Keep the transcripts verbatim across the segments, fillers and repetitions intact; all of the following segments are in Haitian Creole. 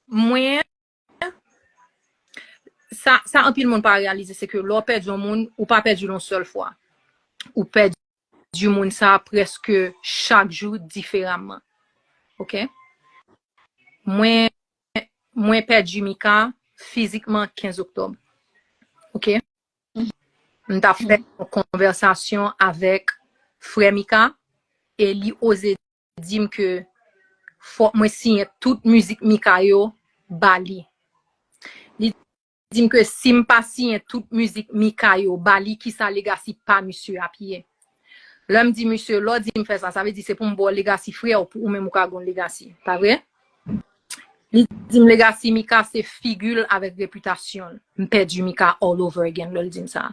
Mwen, sa, sa anpil moun pa reyalize, se ke lè w pèdi yon moun, ou pa pèdi l yon sèl fwa. Ou pèdi moun sa prèske chak jou diferaman. Oke? Mwen, mwen pèdi Mika fizikman kenz oktòb. Oke? M t ap fè yon konvèsasyon avèk frè Mika e li oze di m ke fòk mwen siyen tout mizik Mika yo ba li. Li di m ke si m pa siyen tout mizik Mika yo ba li, kisa legacy pa misye ap ye? Lè m di misye, lè w di m fè sa, sa vle di se pou m ba w legacy frè w, pou ou menm ou ka gen yon legacy. Pa vre? Li di m legacy Mika se figi l avèk repitasyon l. M pèdi Mika all over again lè l di m sa.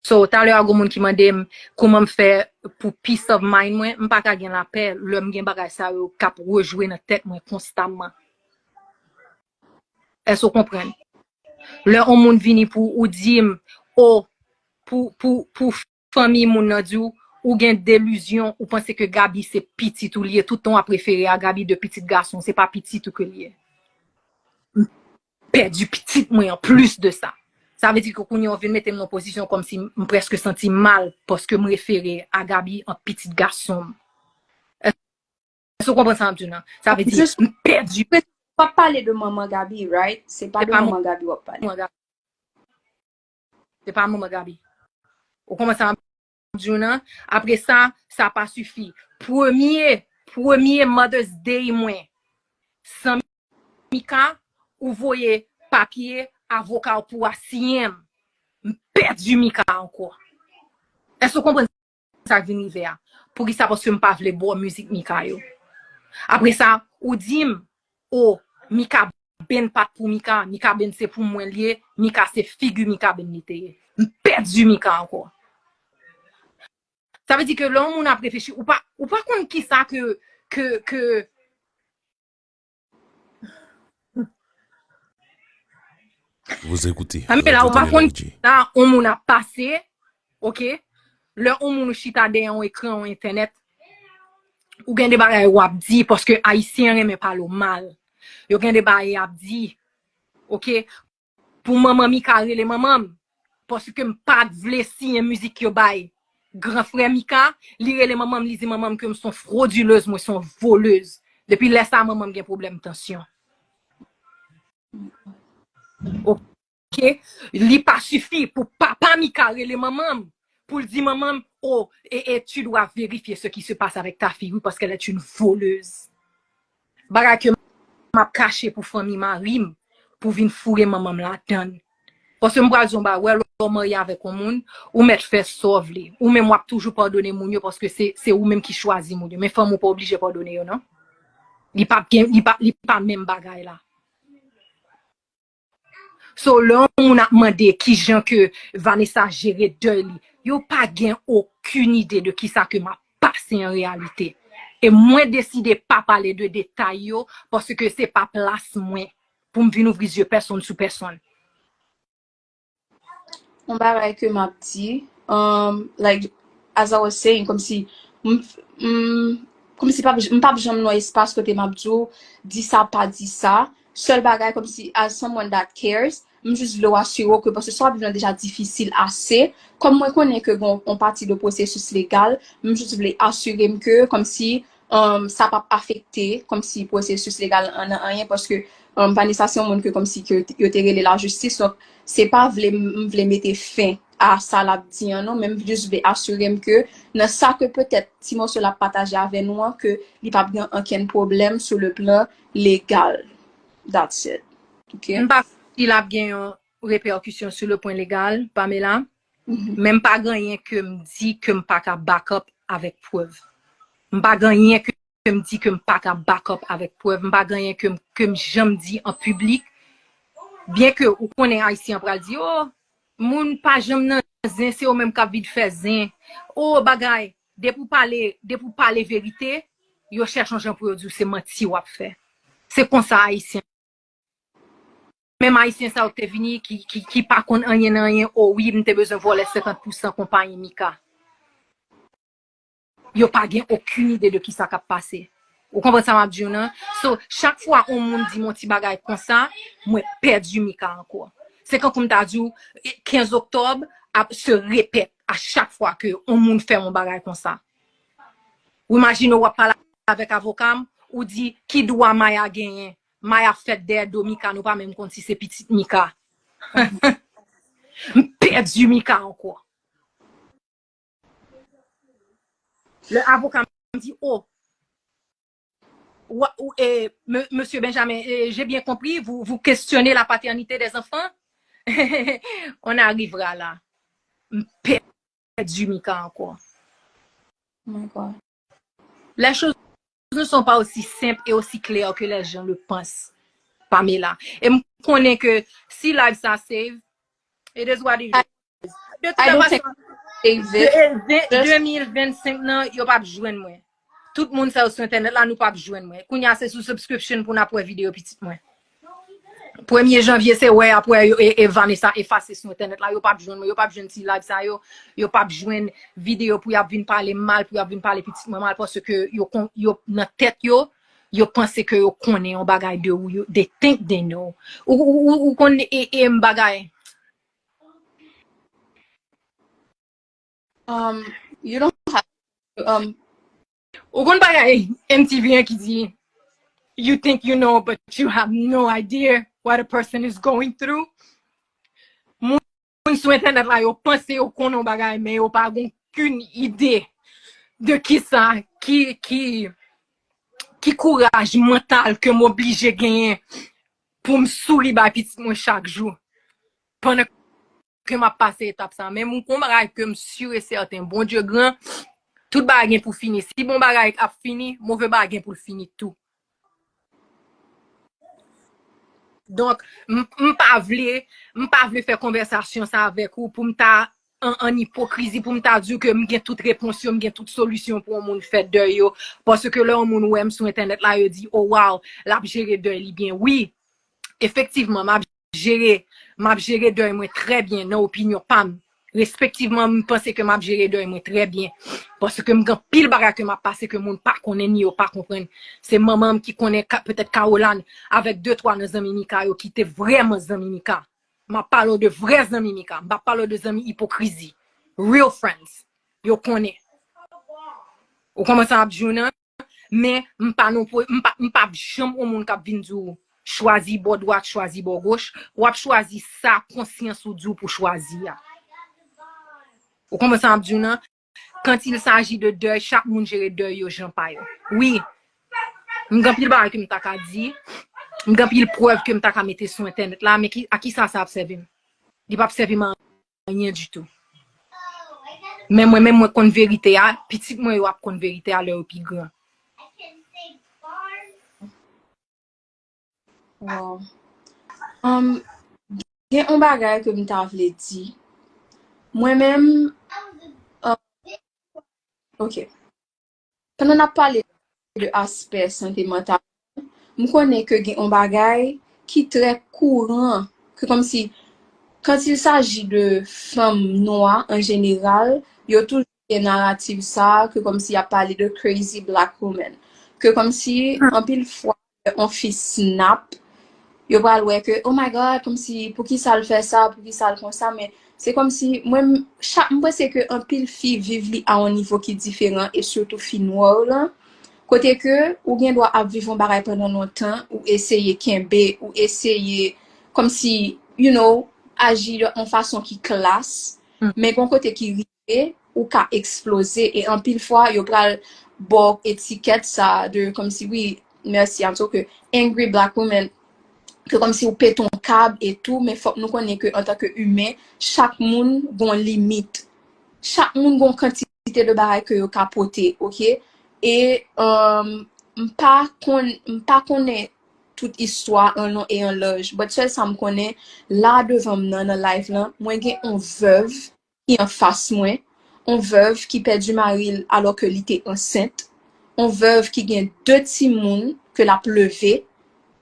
So, talè a gon moun ki mande m kouman m fè pou peace of mind mwen, m pa ka gen lapè lè m gen bagay sa yo k ap rejwe nan tèt mwen konstamman. Èske w konprann? Lè yon moun vini pou ou di m, o, pou, pou, pou fanmi moun nan di w, ou gen delizyon, ou panse ke Gaby se pitit ou li ye, tout tan w ap refere a Gaby de pitit gason, se pa pitit ou ke li ye. M pèdi pitit mwen an plis de sa. Sa vle di ke kounye a w vin mete m nan pozisyon kòmsi m prèske santi m mal paske m refere a Gaby an pitit gason m. Èske w konprann sa m ap di w nan? Sa vle di, m pèdi. W ap pale de manman Gaby, right? Se pa de manman Gaby w ap pale. Se pa manman Gaby. Ou konprann sa m ap di w nan? Apre sa, sa pa sifi. Premye, premye Mother's Day mwen, san Mika, ou voye papye avoka w pou w a siyen m. M pèdi Mika ankò. Èske w konprann sa k vin rive a? Poukisa? Paske m pa vle ba w mizik Mika yo. Apre sa, ou di m, o, Mika Ben pa t pou Mika, Mika Ben se pou mwen l ye, Mika se figi Mika Ben li te ye. M pèdi Mika ankò. Sa vle di ke lè yon moun ap reflechi, ou pa, ou pa konn kisa ke, ke, ke, Vous écoutez Anmela, ou pa Radio konn Télé kisa yon moun ap pase, oke? Lè yon moun ou chita dèyè yon ekran, yon entènèt, ou gen de bagay w ap di, paske Ayisyen renmen pale w mal. Yo gen de bagay y ap di, oke? Pou manman Mika rele manman m, paske m pa t vle siyen mizik yo bay gran frè Mika, li rele manman m, li di manman m ke m se yon fwodilez, mwen se yon volez. Depi lè sa, manman m gen pwoblèm tansyon. Oke? Li pa sifi pou papa Mika rele manman m, pou l di manman m, o, e, e tu dois vérifier ce qui se passe avec ta fille, oui, parce qu'elle est une voleuse. Bagay ke m ap kache pou fanmi mari m, pou vin foure manman m ladann. Paske m pral di w yon bagay, wè lè w marye avèk yon moun, ou mèt fè sa w vle. Ou menm w ap toujou padone moun yo paske se, se ou menm ki chwazi moun yo. Men fanmi w pa oblije padone yo non. Li p ap gen, li pa, li pa menm bagay la. So, lè yon moun ap mande kijan ke Vanessa jere dèy li, yo pa gen okenn ide de kisa ke m ap pase an reyalite. E mwen deside pa pale de detay yo, paske se pa plas mwen pou m vin ouvri zye pèsonn sou pèsonn. Yon bagay ke m ap di, um, like, as I was saying, kòmsi, m, m, kòmsi pa, m p ap janm nan espas kote m ap di w, di sa, pa di sa. Sèl bagay, kòmsi, as someone that cares, m jis vle w asire w ke, paske sa w ap viv lan deja difisil ase. Kòm mwen konnen ke gen yon pati de pwosesis legal, m jis vle asire m ke, kòmsi, um, sa p ap afekte, kòmsi, pwosesis legal an nan anyen, paske, um, Vanessa se yon moun ke, kòmsi, ke yo te rele lajistis. Donk, se pa vle m, m vle mete fen a sa l ap di an non, men m jis vle asire m ke nan sa ke petèt ti mòso l ap pataje avè nou an, ke li p ap gen ankenn pwoblèm sou le plan legal. That's it. Ok? M pa si l ap gen yon repèkisyon sou le pwen legal, Pamela, men m pa gen anyen ke m di ke m pa ka back up avèk prèv. M pa gen anyen ke m di ke m pa ka back up avèk prèv. M pa gen anyen ke m, ke m janm di an piblik. Byen ke ou konnen Ayisyen an pral di, o, moun pa janm nan zen, se yo menm k ap vin fè zen. O, bagay, depi w pale, depi w pale verite, yo chèche yon jan pou yo di w se manti w ap fè. Se konsa Ayisyen. Menm Ayisyen sa yo k te vini, ki, ki, ki pa konn anyen nan anyen, o wi, m te bezwen vòlè senkant pousan konpayi Mika. Yo pa gen okenn ide de kisa k ap pase. Ou konprann sa m ap di w nan? So, chak fwa yon moun di m yon ti bagay konsa, mwen pèdi Mika ankò. Se kankou m ta di w, kenz oktòb ap se repèt a chak fwa ke yon moun fè m yon bagay konsa. Ou imajine w ap pale avèk avoka m, ou di, "Ki dwa Maya genyen? Maya fèt dèyè do Mika, nou pa menm konn si se pitit Mika." M pèdi Mika ankò. Lè avoka m di, "Oh, wa- ou- eh, me- Monsieur Benjamin, eh, j'ai bien compris, vous, vous questionnez la paternité des enfants." On arrivera là. M pèdi Mika ankò. Oh my God. Les choses ne sont pas aussi simples et aussi claires que les gens le pensent, Pamela. E m konnen ke si live sa save, it is what it is. De I don't toute think façon, David. de- de- de mil vennsenk nan, yo p ap jwenn mwen. Tout moun sa yo sou entènèt la, nou p ap jwenn mwen. Kounye a se sou subscription pou n ap wè videyo pitit mwen. Premye janvye se wè apre yo e, e Vanessa efase sou entènèt la, yo p ap jwenn mwen, yo p ap jwenn ti live sa yo, yo p ap jwenn videyo pou y ap vin pale m mal, pou y ap vin pale pitit mwen mal, paske yo, kon- yo nan tèt yo, yo panse ke yo konnen yon bagay de ou, yo, they think they know. Ou, ou, ou, ou konn e, e m bagay. Um, you don't have to, um, Ou konn bagay M T V an ki di, "You think you know, but you have no idea what a person is going through." Moun sou entènèt la, yo panse yo konnen yon bagay, men yo pa gen okenn ide de kisa, ki, ki, ki kouraj mantal ke m oblije genyen pou m souri bay pitit mwen chak jou. Pandan ke m ap pase etap sa. Men m gon bagay ke m si e sèten. Bondye gran, tout bagay gen pou fini. Si bon bagay ap fini, move bagay gen pou l fini tou. Donk, m, m pa vle, m pa vle fè konvèsasyon sa avèk ou pou m ta an, an ipokrizi, pou m ta di w ke m gen tout repons yo, m gen tout solisyon pou yon moun fè dèy yo. Paske lè yon moun wè m sou entènèt la, yo di, "Oh wow, l ap jere dèy li byen." Wi, efektivman, m ap jere, m ap jere dèy mwen trè byen nan opinyon pa m. Respektivman, m panse ke m ap jere dèy mwen trè byen. Paske m gen anpil bagay ke m ap pase ke moun pa konnen ni yo pa konprann. Se manman m ki konnen, ka- petèt Caroline, avèk de twa nan zanmi Mika yo ki te vrèman zanmi Mika. M ap pale w de vrè zanmi Mika. M p ap pale w de zanmi ipokrizi. Real friends. Yo konnen. Ou konprann sa m ap di w nan? Men m pa non pwe- m pa, m p ap janm yon moun k ap vin di w chwazi bò dwat, chwazi bò goch. W ap chwazi sa konsyans ou di w pou chwazi a. Ou konprann sa m ap di w nan? Quand il s'agit de dèy, chak moun jere dèy yo jan pa yo. Wi, m gen anpil bagay ke m ta ka di, m gen anpil prèv ke m ta ka mete sou entènèt la, men ki, a kisa sa ap sèvi m? Li p ap sèvi m a anyen ditou. Men mwen menm mwen konn verite a, pitit mwen yo ap konn verite a lè yo pi gran. Wow. Um, gen yon bagay ke m ta vle di. Mwen menm, um, ok. Pandan n ap pale de aspè sante mantal, m konnen ke gen yon bagay ki trè kouran, ke kòmsi, quand il s'agit de fanm nwa an jeneral, yo toujou gen naratif sa, ke kòmsi y ap pale de crazy black woman. Ke kòmsi, anpil fwa, yon fi snap, yo pral wè ke, "Oh my God, kòmsi, poukisa l fè sa, poukisa l konsa?" Men se kòmsi, mwen, m- chak, m panse ke anpil fi viv li a yon nivo ki diferan, e sitou fi nwa yo lan. Kote ke ou gen dwa ap viv yon bagay pandan lontan, ou eseye kenbe, ou eseye, kòmsi, you know, aji yon fason ki klas, men gon kote ki rive, ou ka eksploze, e anpil fwa, yo pral ba w etikèt sa de, kòmsi, wi, mèsi, antanke angry black woman, ke kòmsi ou pete yon kab e tou, men fòk nou konnen ke antanke imen, chak moun gon limit. Chak moun gon kantite de bagay ke yo ka pote, ok? E, um, m pa konn, m pa konnen tout istwa an lon e an laj, but sèl sa m konnen, la devan m nan, nan live lan, mwen gen yon vèv ki anfas mwen, yon vèv ki pèdi mari l alò ke li te ansent, yon vèv ki gen de timoun ke l ap leve.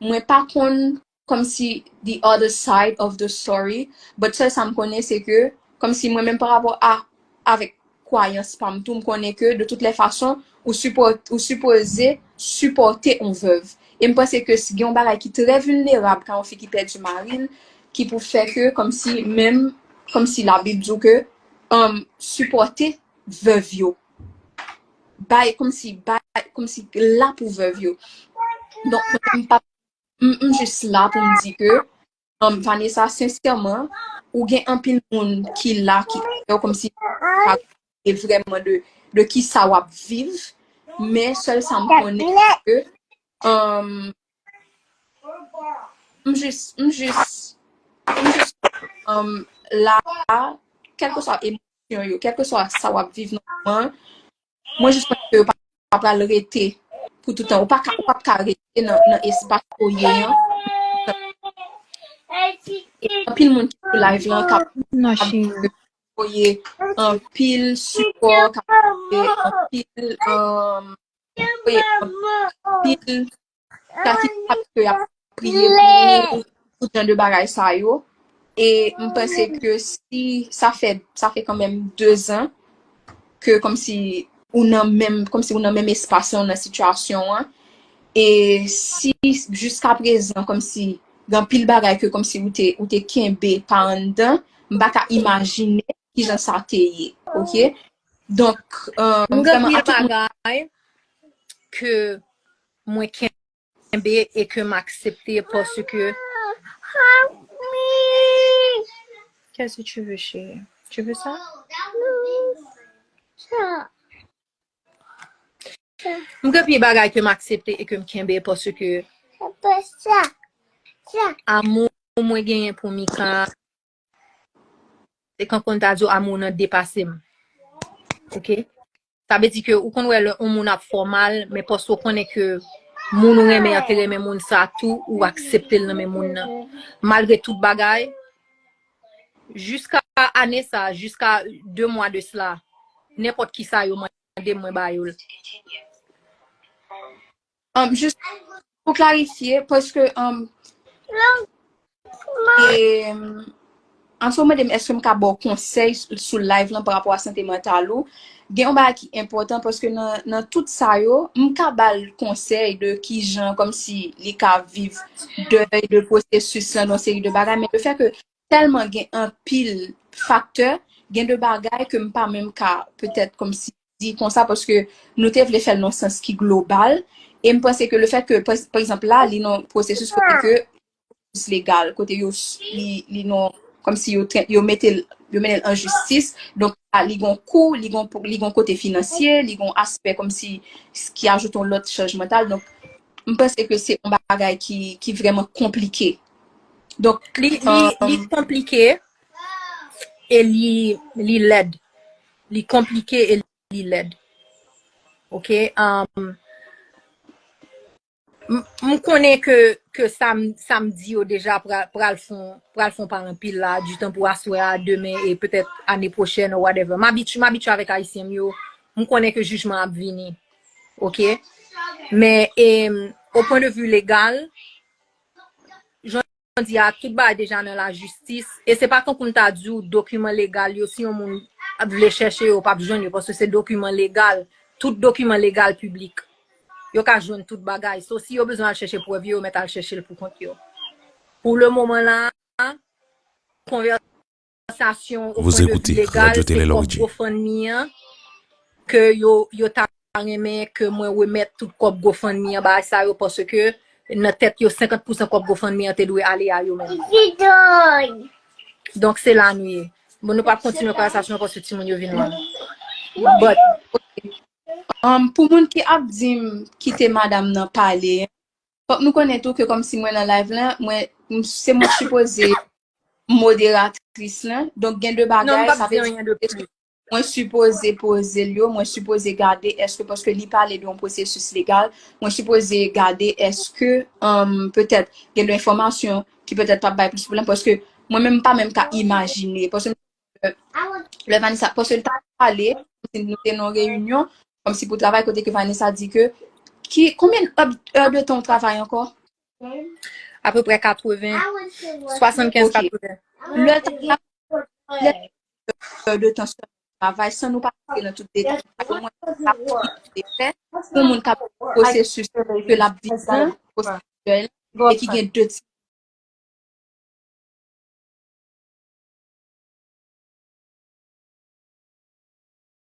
Mwen pa konn kòmsi the other side of the story, but sèl sa m konnen se ke kòmsi mwen menm pa rapò a, avèk kwayans pa m tou, m konnen ke de toutes les façons, ou sipo- ou sipoze sipòte yon vèv. E m panse ke si gen yon bagay ki trè vilnerab kan yon fi ki pèdi mari l, ki pou fè ke, kòmsi, menm, kòmsi Labib di w ke, um, sipòte vèv yo. Bay, kòmsi, bay, kòmsi la pou vèv yo. Donk, mwen, m pa, m, m jis la pou m di ke, um, Vanessa, sensèman, ou gen anpil moun ki la, ki, kòmsi, pa e vrèman de, de ki sa w ap viv, men sèl sa m konnen, se ke, um, m jis, m jis, m jis, um, la, kèlkeswa emosyon yo, kèlkeswa sa w ap viv nan moman, mwen jis konnen ke yo pa, pa pral rete pou toutan. Ou pa ka, ou p ap ka rete nan, nan espas ou ye an. E anpil moun ki sou live lan k ap, k ap voye anpil sipò, k ap voye anpil, um, voye anpil sa ki ap ke y ap priye pou ou, tout jan de bagay sa yo. E m panse ke si sa fè, sa fè kanmenm de zan ke kòmsi ou nan menm, kòmsi ou nan menm espas lan, ou nan sitiyasyon an. E si jiska prezan, kòmsi gen anpil bagay ke kòmsi ou te, ou te kenbe pa anndan, m pa ka imajine kijan sa te ye, oke? Donk, um, m gen vrèman, anpil bagay ke mwen kenbe e ke m aksepte paske. Qu'est-ce que tu veux, chérie? Tu veux ça? M gen pil bagay ke m aksepte e ke m kenbe paske amou mwen genyen pou Mika, se kan konn ta di w amou nan depase m. Oke? Sa vle di ke ou konn wè lè yon moun ap fè w mal, men paske w konnen ke moun ou renmen an te renmen moun sa tou, ou aksepte l nan men moun nan. Malgre tout bagay, jiska ane sa, jiska de mwa de sila, nenpòt ki sa yo mande m, mwen ba yo l. Um, jis pou klarifye, paske, um, e, um, Anso mande m èske m ka ba w konsèy s-, sou live lan pa rapò a sante mantal ou. Gen yon bagay ki enpòtan paske nan, nan tout sa yo, m ka ba l konsèy de kijan kòmsi li ka viv dèy de pwosesis lan, yon seri de bagay, men le fè ke tèlman gen anpil faktè, gen de bagay ke m pa menm ka petèt kòmsi di konsa, paske nou te vle fè l nan sans ki global. E m panse ke le fèt ke, pa, pa egzanp, la, li nan pwosesis kote ke pwosesis legal, kote yo s-, li, li nan, kòmsi yo, tren- yo mete l, yo mennen l an jistis. Donk, la, li gon kou, li gon, li gon kote finansye, li gon aspè kòmsi s- ki ajoute yon lòt chaj mantal. Donk, m panse ke se yon bagay ki, ki vrèman konplike. Donk, li, li, um, li konplike e li, li lèd. Li konplike e li lèd. Oke? Um, m, m konnen ke, ke sa m, sa m di yo deja pral, pral fon, pral fon pa anpil la, ditan pou aswè a, demen e petèt ane pwochèn ou whatever. M abitye, m abitye avèk Ayisyen m yo. M konnen ke jijman ap vini. Oke? Men, e, o pwen de vi legal, jan di a, tout bagay deja nan lajistis. E se pa tankou m ta di w dokiman legal yo, si yon moun vle chèche yo, yo p ap jwenn yo, paske se dokiman legal. Tout dokiman legal piblik. Yo ka jwenn tout bagay. So, si yo bezwen al chèche prèv yo, yo mèt al chèche l pou kont yo. Pou le moman la, konvèsasyon o pwen de vi legal, se kòb GoFundMe an, ke yo, yo ta renmen ke mwen remèt tout kòb GoFundMe an, bagay sa yo, paske nan tèt yo, senkant pousan kòb GoFundMe an te dwe ale a yo menm. Donk, se la nou ye. Bon, nou p ap kontinye konvèsasyon an paske timoun yo vin lwen. But, um, pou moun ki ap di m kite madanm nan pale, fòk nou konnen tou ke kòmsi mwen nan live lan, mwen, m- se mwen ki sipoze moderatris lan. Donk, gen de bagay, sa vle di mwen sipoze poze l yo, mwen sipoze gade èske, paske li pale de yon pwosesis legal, mwen sipoze gade èske, um, petèt, gen de enfòmasyon ki petèt p ap bay plis pwoblèm, paske mwen menm m pa menm ka imajine, paske lè Vanessa, paske l ta pale, nou te nan reyinyon, kòmsi pou travay, kote ke Vanessa di ke, ki, konbyen èdtan w travay ankò? Apeprè katreven, swasannkenz, katreven. Lè l ta, lè, èdtan sèlman. travay, san nou pa rantre nan tout detay, omwen sa pou li te fè pou moun k ap pwosesis ke l ap viv nan, pwosesis dèy la, e ki gen de ti